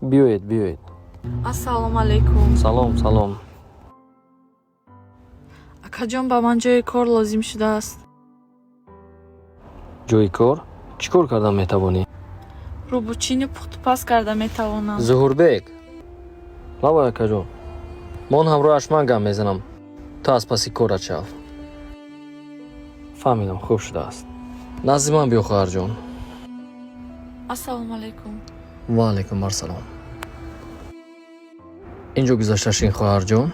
Биёед, биёед. Ассалому алайкум. Салом, салом. Акаҷон, ба ман ҷойи кор лозим шудааст. Ҷойи кор? Чӣ кор кардан метавонӣ? Рӯбучиню пухтупаз карда метавонам. Зуҳурбек, лабай, акаҷон, мон ҳамроҳаш ман гап мезанам, ту аз паси корат шав. Фаҳмидам, хуб шудааст. Назди ман биё, хоҳарҷон. Ассалому алайкум. Ва алайкум ассалом. Инҷо гузашта шин, хоҳарҷон.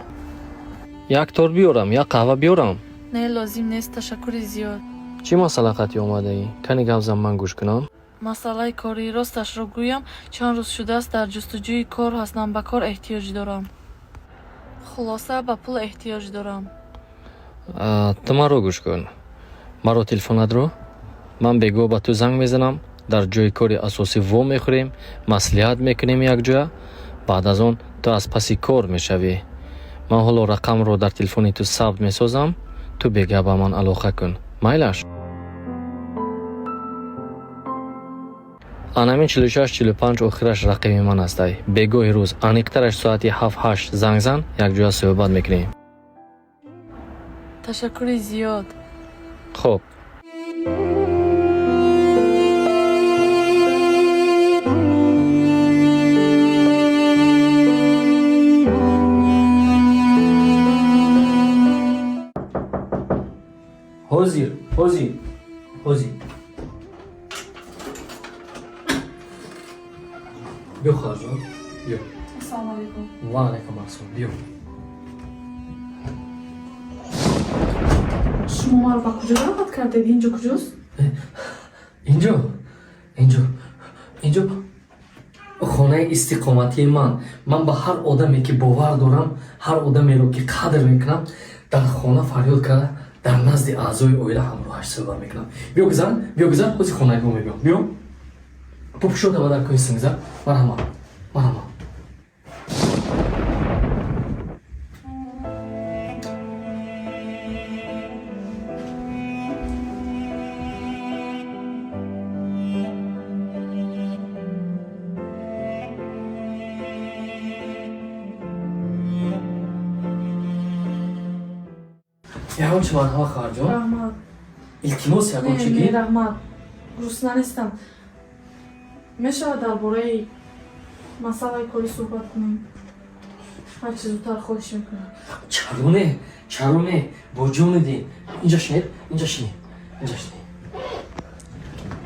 Як тор биёрам, як қаҳва биёрам? Не, лозим нест, ташаккури зиёд. Чӣ масъала қатъи омадаӣ? Кани гап зан, ман гӯш кунам. Масъалаи корӣ. Росташро гӯям, чанд рӯз шудааст, дар ҷустуҷӯи кор ҳастам, ба кор эҳтиёҷ дорам. Хулоса, ба пул эҳтиёҷ дорам. Ту маро гӯш кун. Маро телефонатро, ман бегоҳ ба ту занг мезанам, дар ҷойи кори асосӣ во мехӯрем, маслиҳат мекунем якҷоя. Баъд аз он ту аз паси кор мешавӣ. Ман ҳоло рақамро дар телефони ту сабт месозам, ту бегаҳ ба ман алоқа кун. Майлаш? Анамин 46 45 охираш рақами ман астай. Бегоҳи рӯз, аниқтараш соати 7-8 занг зан, якҷоя суҳбат мекунем. Ташаккури зиёд. Хуб. Ҳозир, ҳозир, ҳозир. Биё, хоҳарҷон, биё. Ассалому алайкум. Ва алайкум ассалом, биё. Шумо маро ба куҷо даъват кардед? Инҷо куҷост? Инҷо, инҷо, инҷо хонаи истиқоматии ман. Ман ба ҳар одаме, ки бовар дорам, ҳар одамеро, ки қадр мекунам, дар хона фарёд карда, дар назди аъзои оила ҳамроҳаш суҳбат мекунам. Биё, гузар, биё, гузар, ҳозир хонагиҳо мебиём. Биё, пупшода ба дар кӯҳи сингзар. Марҳамат, марҳамат. Ягон чи марҳамат, хоҳарҷон. Раҳмат. Илтимос, ягон Не, чи не, ки раҳмат, гурусна нестам. Мешавад дар бораи масъалаи корӣ суҳбат кунем? Ҳарчи зудтар, хоҳиш мекунам. Чаро не, чаро не, бо ҷони дин. Инҷа шинед, инҷа шинед, инҷа шинед.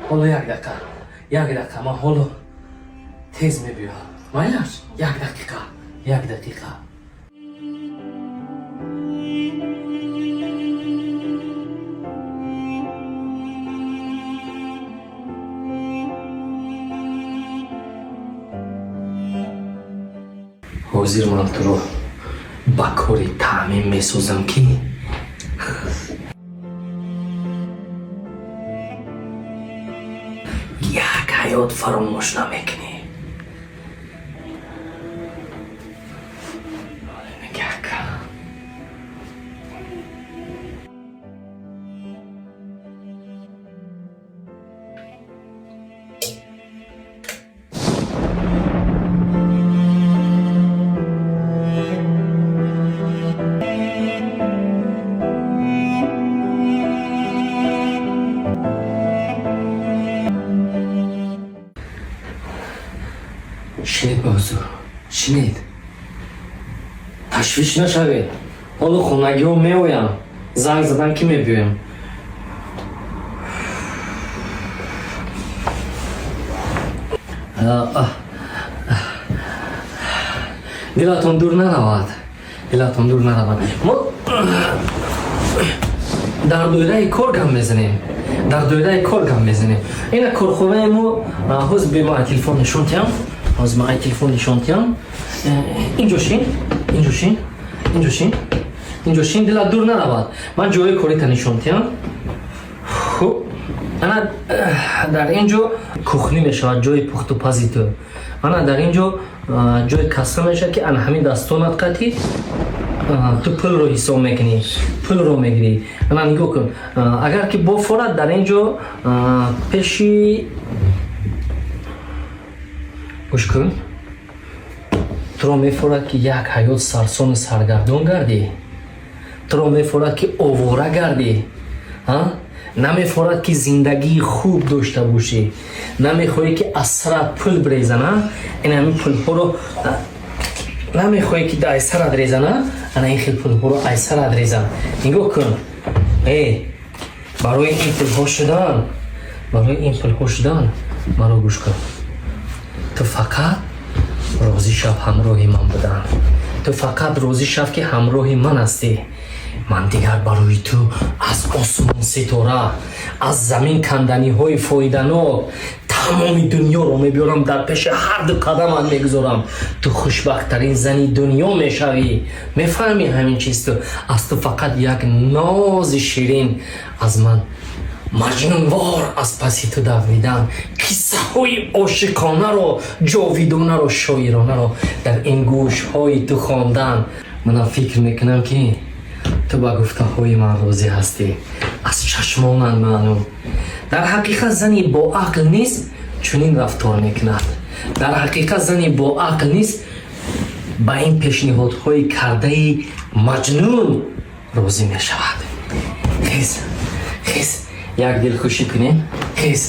Ҳоло як дақиқа, як дақиқа, ман ҳоло тез мебиёям. Майлаш? Як дақиқа, як дақиқа. Ҳозир ман туро ба кори таъмин месозам, ки як ҳаёт фаромӯш намекунӣ. Як. Шинед, ба ҳузур шинед, ташвиш нашавед. Ҳоло хонагиҳо меоянд, занг задан, ки мебиёям. Дилатон дур наравад, дилатон дур наравад. Мо дар доираи кор гап мезанем, дар доираи кор гап мезанем. Ина корхонаи мо. Ҳозир бе ман телефон нишон тиҳам, ҳозир ман телефон нишон тиҳам. Инҷо шин, инҷо шин, инҷо шин, инҷо шин, дилат дур наравад. Ман ҷои корита нишон тиҳам. Хуб, ана дар ин ҷо кухнӣ мешавад, ҷои пухтупази ту. Ана дар ин ҷо ҷои касса мешавад, ки ана ҳамин дастонат қатӣ ту пулро ҳисоб мекунӣ, пулро мегирӣ. Ана нигоҳ кун, агар ки бофорад, дар ин ҷо пеши, гӯш кун. Туро мефорад, ки як ҳаёт сарсону саргардон гардӣ? Туро мефорад, ки овора гардӣ? Намефорад, ки зиндагии хуб дошта бошӣ? Намехоҳӣ, ки аз сарат пул брезана? Ин ҳамин пулҳоро намехоҳӣ, ки ай сарат резана? Ана ин хел пулҳоро ай сарат резан. Нигоҳ кун, э, барои ин пулҳо шудан, барои ин пулҳо шудан маро гӯш кун. Ту фақат розӣ шав ҳамроҳи ман будан. Ту фақат розӣ шав, ки ҳамроҳи ман ҳастӣ. Ман дигар барои ту аз осмон ситора, аз замин канданиҳои фоиданок, тамоми дунёро мебиёрам, дар пеши ҳарду қадамат мегузорам. Ту хушбахттарин зани дунё мешавӣ. Мефаҳмӣ ҳамин чиз? Ту аз ту фақат як нози ширин, аз ман маҷнунвор аз паси ту давидан, қиссаҳои ошиқонаро, ҷовидонаро, шоиронаро дар ин гӯшҳои ту хондан. Манам фикр мекунам, ки ту ба гуфтаҳои ман розӣ ҳастӣ. Аз чашмонат маълум. Дар ҳақиқат зани боақл низ чунин рафтор мекунад. Дар ҳақиқат зани боақл низ ба ин пешниҳодҳои кардаи маҷнун розӣ мешавад. Хез, хез, як дилхушӣ кунем. Хез.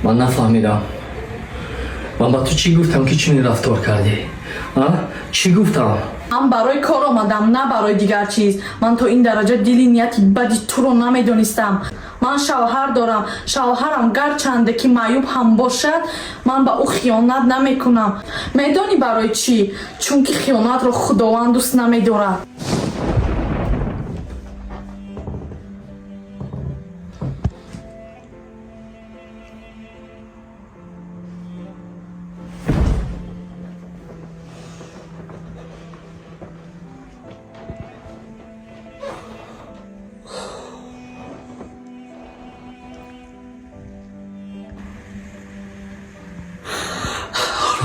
Ман нафаҳмидам, ман ба ту чӣ гуфтам, ки чунин рафтор кардӣ? Чӣ гуфтам? Ман барои кор омадам, на барои дигар чиз. Ман то ин дараҷа дили нияти бади туро намедонистам. Ман шавҳар дорам. Шавҳарам гарчанде ки маъюб ҳам бошад, ман ба ӯ хиёнат намекунам. Медонӣ барои чӣ? Чунки хиёнатро Худованд дӯст намедорад.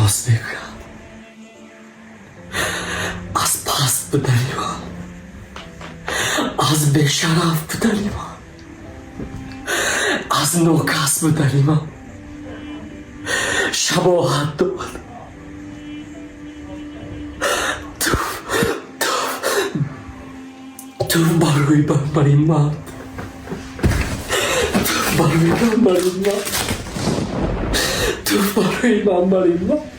Рост мегӯям, аз паст будани ман, аз бешараф будани ман, аз нокас будани ман шабоҳат дод. Ту барои барбари мард, ту барои барбари мард, ту барои барбари мард.